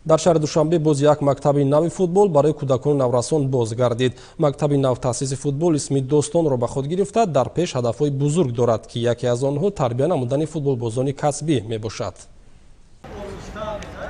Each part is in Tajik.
Дар шаҳри Душанбе боз як мактаби нави футбол барои кӯдакону наврасон боз гардид. Мактаби навтаъсиси футбол исми Достонро ба худ гирифта, дар пеш ҳадафҳои бузург дорад, ки яке аз онҳо тарбия намудани футболбозони касбӣ мебошад.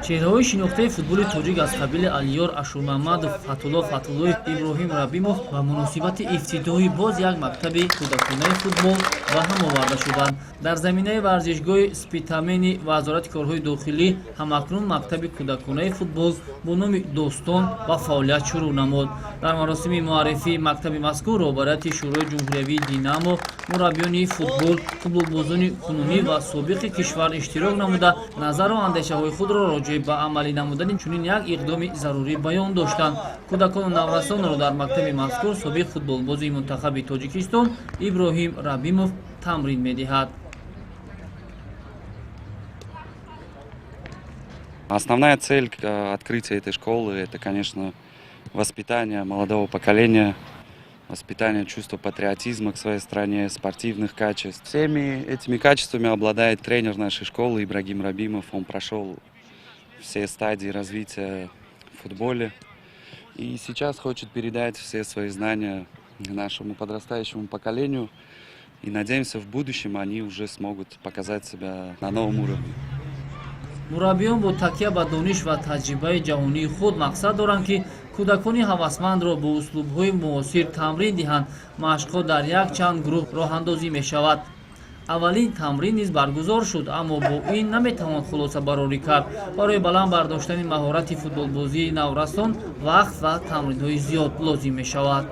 Чеҳраҳои шинохтаи футболи тоҷик аз қабили Алиёр Ашурмамадов, Фатулло Фатуллоев, Иброҳим Рабимов ба муносибати ифтитоҳи боз як мактаби кӯдаконаи футбол ба ҳам оварда шуданд. Дар заминаи варзишгоҳи Спитамени Вазорати корҳои дохилӣ ҳамакнун мактаби кӯдаконаи футбол бо номи Достон ба фаъолият шурӯъ намуд. Дар маросими муаррифии мактаби мазкур роҳбарияти Шӯрои ҷумҳуриявии Динамо, мураббиёни футбол, футболбозони кунунӣ ва собиқи кишвар иштирок намуда, назару андешаҳои худро роҷеъ ба амалӣ намудани чунин як иқдоми зарурӣ баён доштанд. Кӯдакону наврасонро дар мактаби мазкур собиқ футболбози мунтахаби Тоҷикистон Иброҳим Рабимов тамрин медиҳад. Основная цель открытия этой школы – это, конечно, воспитание молодого поколения, воспитание чувства патриотизма к своей стране, спортивных качеств. Всеми этими качествами обладает тренер нашей школы Ибрагим Рабимов. Он прошел все стадии развития в футболе и сейчас хочет передать все свои знания нашему подрастающему поколению. И надеемся, в будущем они уже смогут показать себя на новом уровне. Мураббиён бо такя ба дониш ва таҷрибаи ҷаҳонии худ мақсад доранд, ки кӯдакони ҳавасмандро бо услубҳои муосир тамрин диҳанд. Машқҳо дар якчанд гурӯҳ роҳандозӣ мешавад. Аввалин тамрин низ баргузор шуд, аммо бо ин наметавон хулосабарорӣ кард. Барои баланд бардоштани маҳорати футболбозии наврасон вақт ва тамринҳои зиёд лозим мешавад.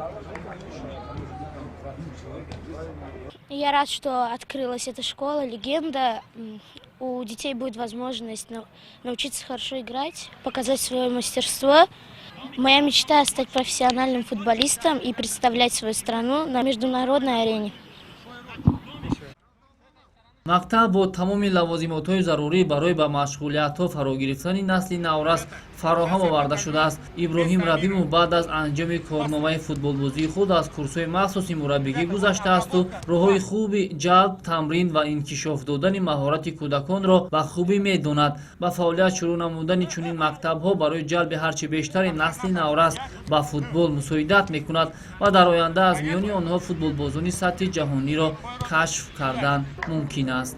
Я рад, что открылась эта школа, легенда. У детей будет возможность научиться хорошо играть, показать свое мастерство. Моя мечта – стать профессиональным футболистом и представлять свою страну на международной арене. Мактаб бо тамоми лавозимотҳои зарурӣ барои ба машғулиятҳо фаро гирифтани насли наврас фароҳам оварда шудааст. Иброҳим Рабимов баъд аз анҷоми корномаи футболбозии худ аз курсҳои махсуси мураббигӣ гузаштаасту роҳҳои хуби ҷалб, тамрин ва инкишоф додани маҳорати кӯдаконро ба хубӣ медонад. Ба фаъолият шурӯъ намудани чунин мактабҳо барои ҷалби ҳарчи бештари насли наврас ба футбол мусоидат мекунад ва дар оянда аз миёни онҳо футболбозони сатҳи ҷаҳониро кашф кардан мумкин аст.